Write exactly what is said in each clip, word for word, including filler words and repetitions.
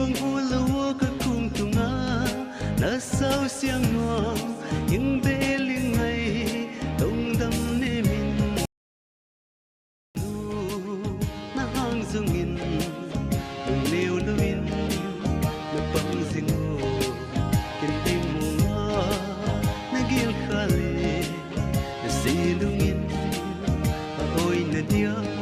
Hula wo ka kung tunga, na sao siang nuam, ing beling ai, tong dam ne min. Na hang zungin, nung neo luin, na pang zingu, kin ding mua, na gil khale, na si lungin, a oi na diai.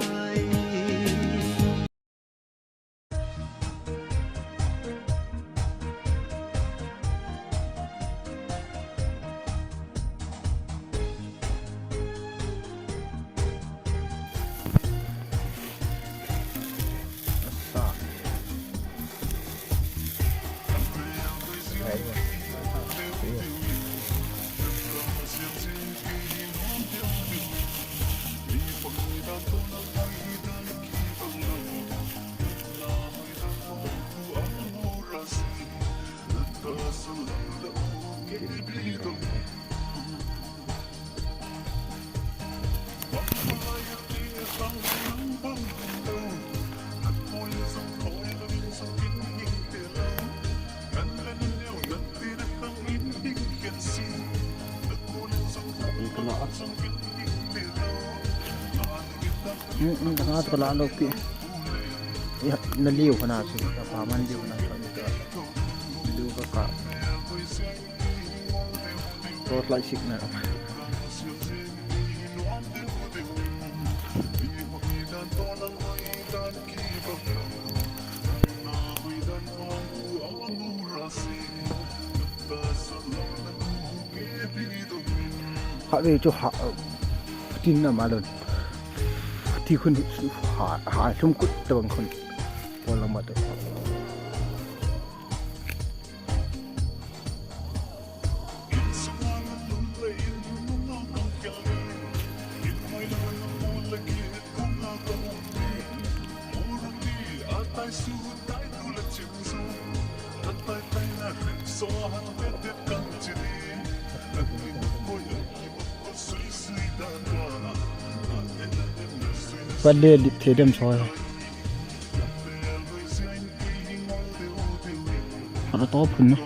Hm, hm, tanga to la lo pi. Ya, na liu khana chu, ka pa man liu khana chu. Liu ka ka. Torch light signal. Hah ve chu ha, tin na ma don. Ti khun ha, ha lhum kut tabang khun. Pol lang ma to. Pale lip the dem soi. Ana to phun ne.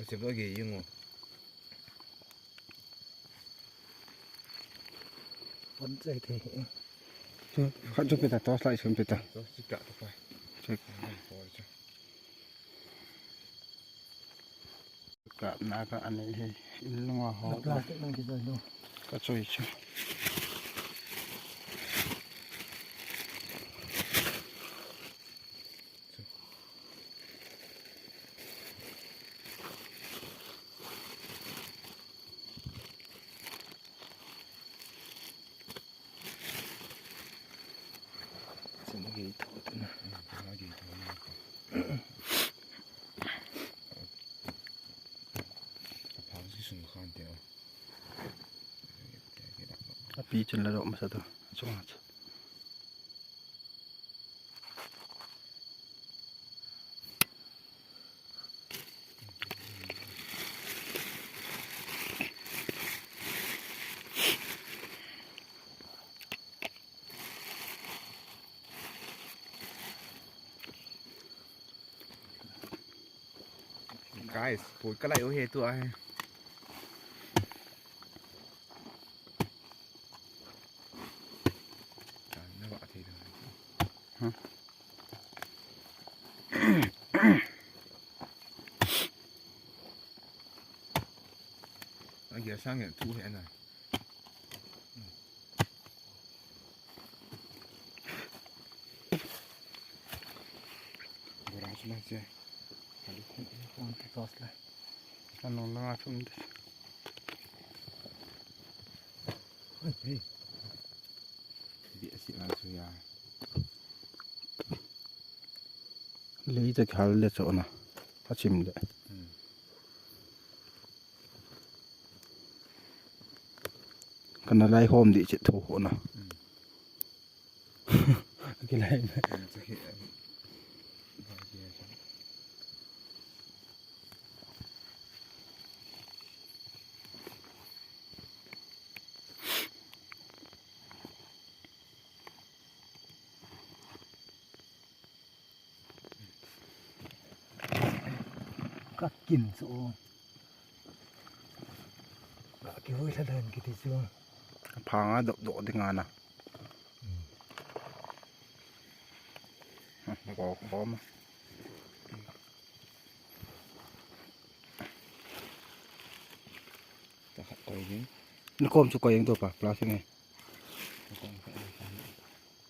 Kasi bagi yung. Pon chai thei hi. Chu, khat chu peta, torch light sun peta. Torch light to pa. Check. Kap na ka ani hi. In lunga ho. Plastic nang kichoi lo. Ka choi chu. Api chun la doh masa tu. Chunga chu. Guys, pui ka lai u hi tua hi. Ka na ba thei lo. Hmm. A gel sang ngen thu hi ana. Bora chu la che. Kali khun, khun ti tos la. Anong na nga chum des. Hey, hey. Bi asi la chu ya. Lei ta khal le cho na. A chim le. Hmm. Kana lai hom di che tho ho na. Hmm. Kilai. Hmm, chu khi, eh, Ka kin chu. Ka kihoi lha dan kiti chu. Phanga dok dok ding ana. Hmm. Ko ko ma. Ta khat koi ding. Ni kom chu koi ding to pa, plastic ni. Ni kom khat.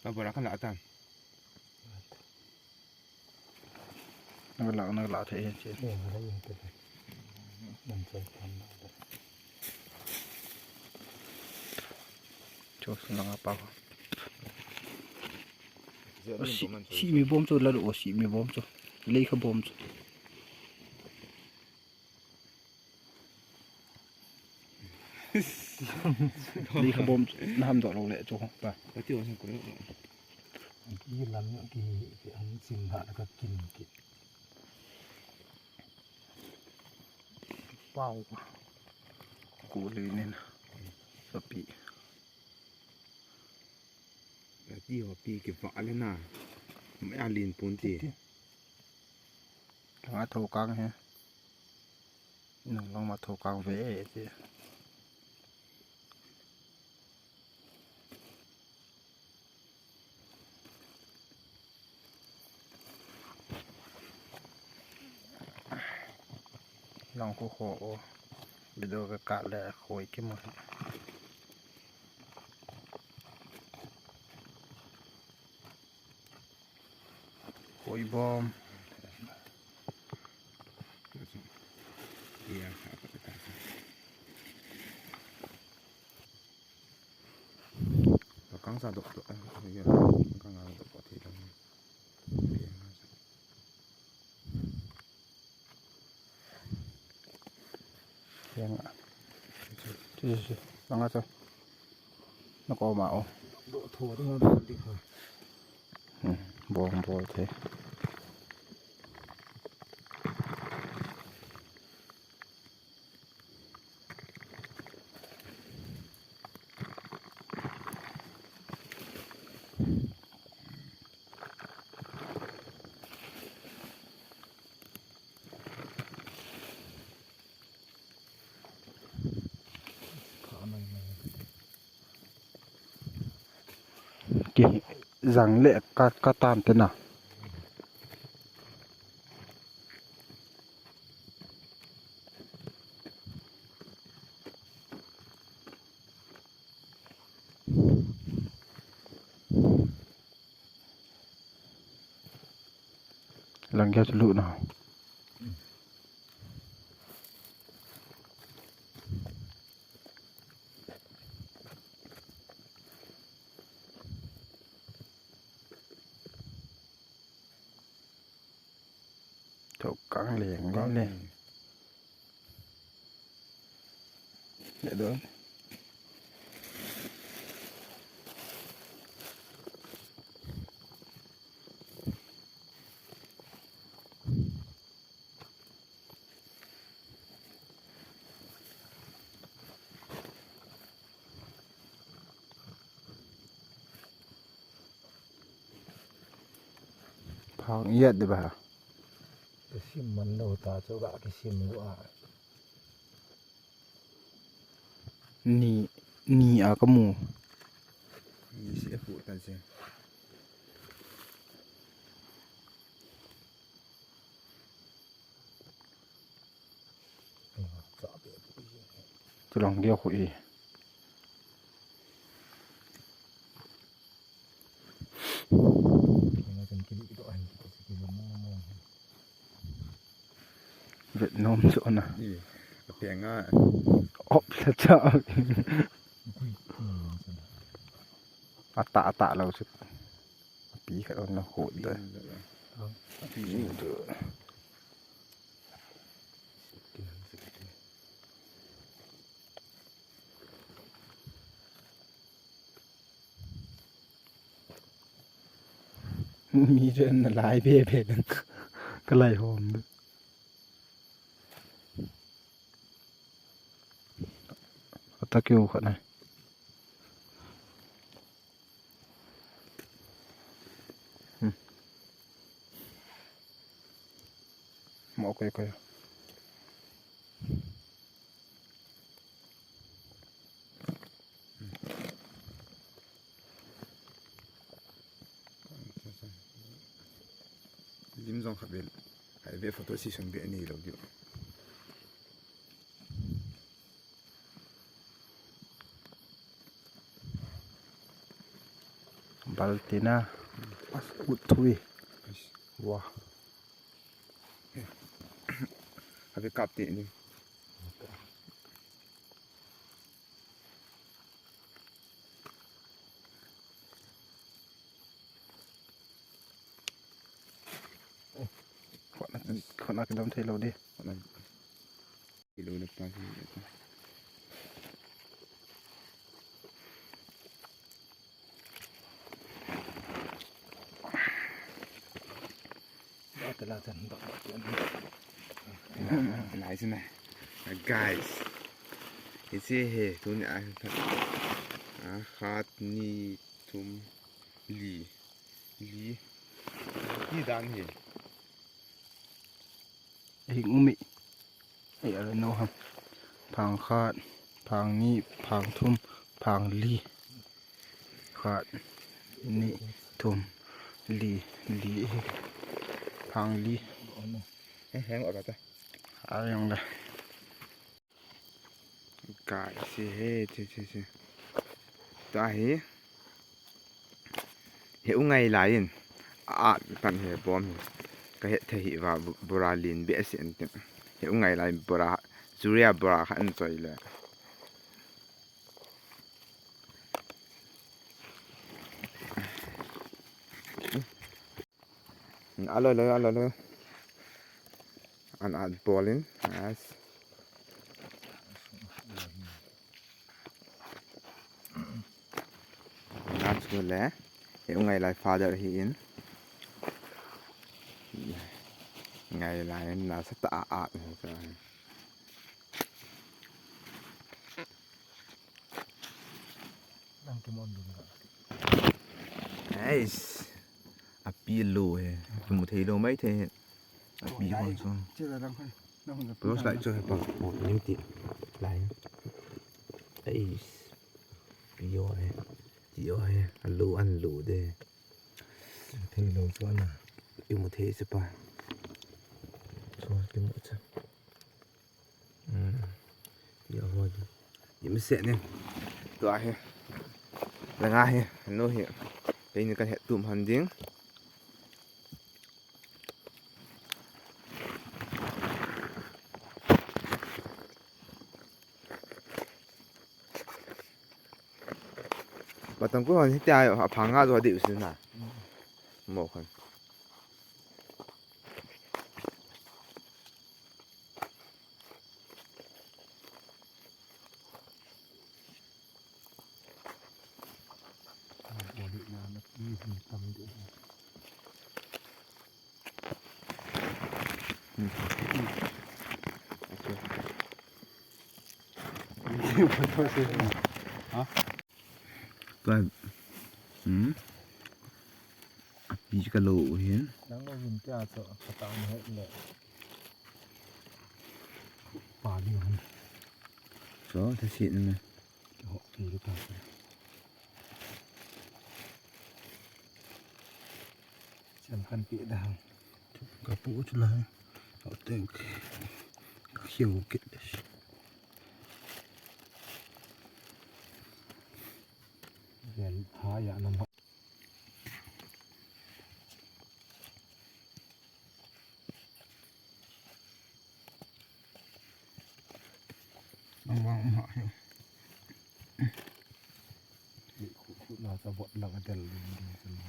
Ta bora kan la tan. Nang la, nang la thei hen che. Eh, nang la yin te. Nang chai tham na. Cho su nang apa. Si, si mi bom cho la lo, si mi bom cho. Lei kha bom cho. Lei kha bom na ham doh lo le chu pa. Ka ti wa sang ko. Ki lam ki, ki an chin ha ka kin ki. Pau. Ko le nen. Sapi. Ka ti ho pi ki va le na. Mai a lin pun ti. Ti. Langa tho kang he. Nung lang ma tho kang ve e ti. Lang khu kho o. Video ka ka le khoi ki mo. Khoi bom. Iya, apa kata? Kang sa dok dok, iya, kang sa dok dok, iya. Yang a. Chu, chu, chu. Langa chu. Na ko ma o. Bo tho ding a, bo ding a. Hmm, bom bol the. Ki jang le ka, ka tan te na. Lang kya chulu na. Tho kang leng leng le. Le don. Phang iyat de ba. Sim man lou ta chu ga kisim lou a. Ni, ni a ka mu. Ni si a hu ta che. Chulong dia khu i. Vet nom chu na. Ih, a peng a. Op la cha. Ata, ata lo chu. Pi khat on la khu ta. Pi. Mi ren na lai be be dang. Ka lai hom. Ata keu khat nai. Hmm. Mo koi koi. Lim jong kha bel. Hai be photo session be ni lo diu. Baltina. As. Ut thui. As. Wah. Habe kap ti ni. Khona, khona kidam thei lou di. Khona. Kilo le pa si. Ba ta la tan ba ba tan. Nice na. Guys. Hiche hi tuni a, a khat, ni, thum, li. Li. Ti dan hi. Ei, umi. Ei, ala no ham. Phang khat, phang ni, phang thum, phang li. Khat, ni, thum, li, li. Phang li. He, heng ora ta. Ayong da. Guys, hi, hi, hi, hi. Tua hi. Hi u ngai lai in. A, a, pan hi bom hi. Ka het thei hi va bu-, bora lin be se en tin. Hi u ngai lai bora, Juria bora kha an choi le. Alo, alo, alo, alo. An at ball in. Yes. That's good, eh? Hi u ngai lai father hi in. Ngai lai in na sa ta a, a. Ais. Api lo he. Kimu thei lo mai thei he. Api hon so. Close light cho he pa. Oh, nim ti. Lai. Ais. Pi yo he. Ti yo he. Alo an lo de. Thei lo so na. Kimu thei se pa. So kimu cha. Hmm. Tia ho di. Im se ne. Tua hi. Langa hi. Anu hi. Keini kan het tum han ding. Batang ko han hitia a phang nga jo di usin na. Mo khan. Tua, hmm? Api ka lo u hin. Nang lo vin tia cho, ka ta ni het le. Cho ta sit na. Cho ho pi ta. Sem khan pi da. Ka pu chu lai. Ho teng. Ka hiu kit. Ven ha ya na. Ang wang ma hi. Khu khu na sa bot lang a del ding ding sa na.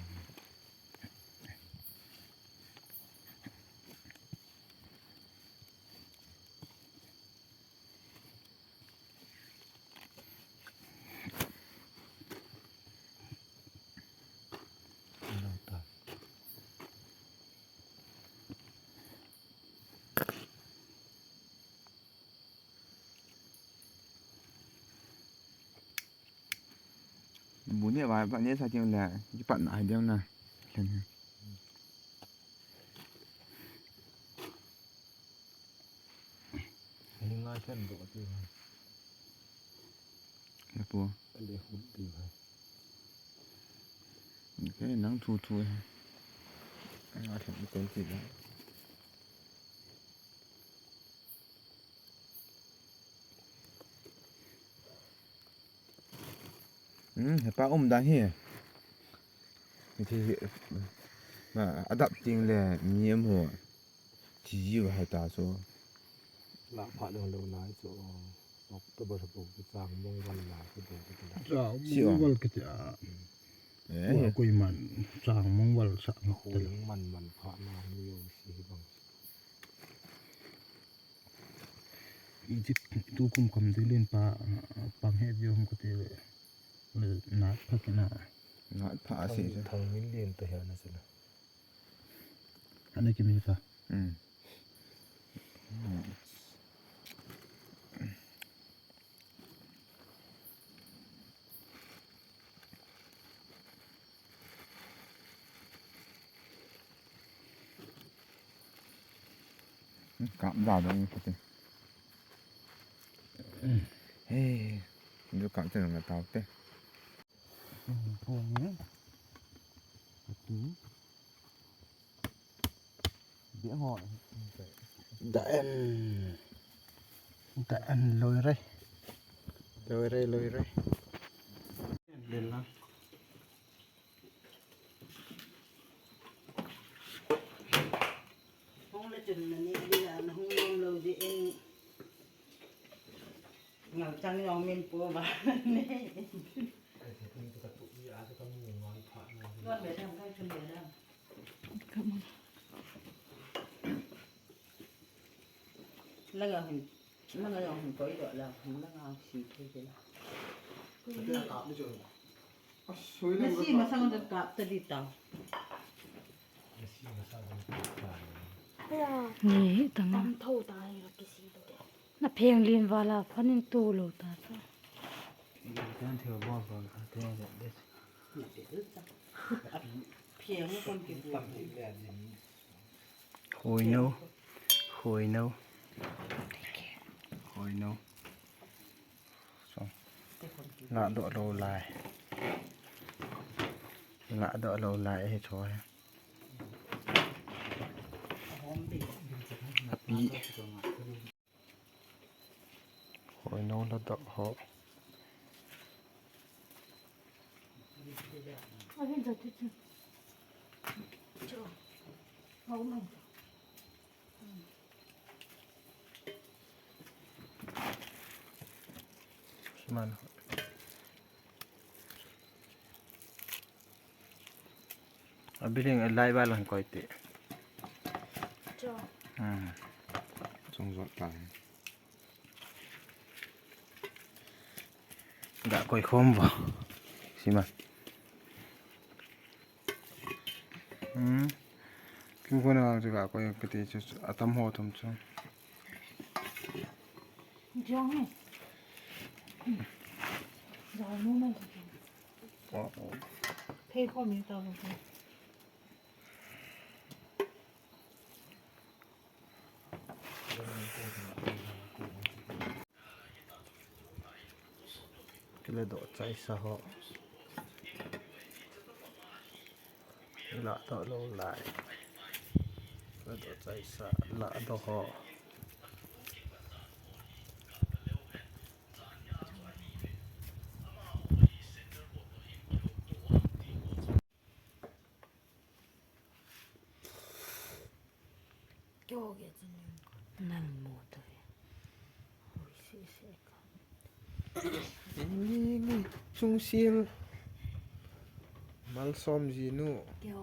Bu ne ba, ba ne sa tiang le, ki pat na hai diam na. Len ha. Ani ngai then do ti ha. Le pu. Le hu ti ha. Ke nang thu thu ha. Ngai then ko ti ha. Hmm, hepa um dan hi. Hiche hi, ma, adap ting le mi em ho. Chi jiu hai ta chu. La pha lo lo lai chu. October bu chu chang mong val lai chu bu chu la. Chang mong val kiti a. Eh. Ko, ko man chang mong val sa. Ko man man pha na ni yo si bang. Egypt tu kum kam ding len pa, pang he view hum kati le, le nat pha kina. Nat pha a se. Thang, thang min len ta he na se na. Ana ki mi pa. Hmm. Kap da dong kati. Hey, du kap te nang tau te. Pong ni. Kati. Bia ho. Da en. Da en loi re. Loi re, loi re. Len na. Hung le chun na ni dia na hung nom lo di in. Ngal chang yong min po ba ne. Non be dam kai chun be dam. Langa hin, langa yong hin koi do la, langa si thei thei la. Nasi masang da kap ta di ta. Ni tang. Tam tho ta ni la kisi lo de. Na pheng lin vala phanin tu lo ta ta. Tan thei bo bo ta te de. Pheng ni kon ki bu. Hoi no. Hoi no. Hoi no. So. La do lo lai. La do lo lai he cho he. Api. Hoi no la do ho. Man. A biling a lai ba lang koi te. Cho. Hmm. Chung jot ta. Ga koi khom bo. Sima. Hmm. Kin ko na ga koi kiti chu atam ho tam chu. Jong he. Jong nu man. Oh, oh. Phei khom ni ta lo. Ladoh chaisa ho. Ladoh lou lai. Ladoh chaisa, ladoh ho. Kyo ge chun nang mo to ve. Oi, se se ka. Ni ni chungsil. Malsom ji nu. Kyo.